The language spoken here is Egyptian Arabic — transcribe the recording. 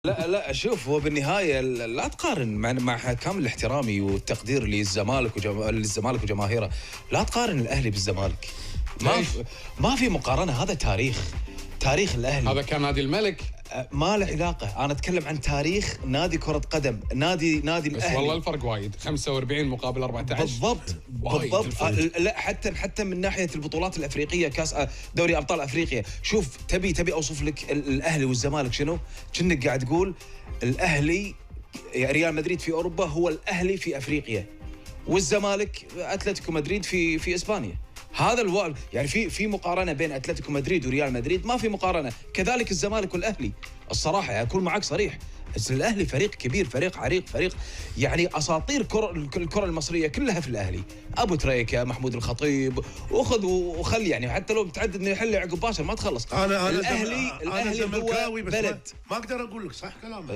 لا لا، شوف، هو بالنهاية لا تقارن، مع كامل احترامي والتقدير للزمالك للزمالك وجماهيره، لا تقارن الاهلي بالزمالك. ما في مقارنة، هذا تاريخ الاهلي. هذا كان نادي الملك، ما له علاقة، انا اتكلم عن تاريخ نادي كره قدم، نادي الاهلي. بس والله الفرق وايد، 45 مقابل 14. بالضبط بالضبط. لا حتى من ناحية البطولات الافريقية، كاس دوري ابطال افريقيا. شوف، تبي اوصف لك الاهلي والزمالك شنو؟ كأنك قاعد تقول الاهلي ريال مدريد في اوروبا هو الاهلي في افريقيا، والزمالك اتلتيكو مدريد في اسبانيا. هذا يعني في مقارنة بين اتلتيكو مدريد وريال مدريد، ما في مقارنة. كذلك الزمالك والاهلي. الصراحة يعني اكون معك صريح، بس الاهلي فريق كبير، فريق عريق، فريق يعني اساطير الكره المصرية كلها في الاهلي. ابو تريكه، محمود الخطيب، واخذ وخلي، يعني حتى لو بتعدد من يحل عقب باشر ما تخلص. انا الاهلي زملكاوي هو بلد. ما اقدر اقول لك صح كلامك.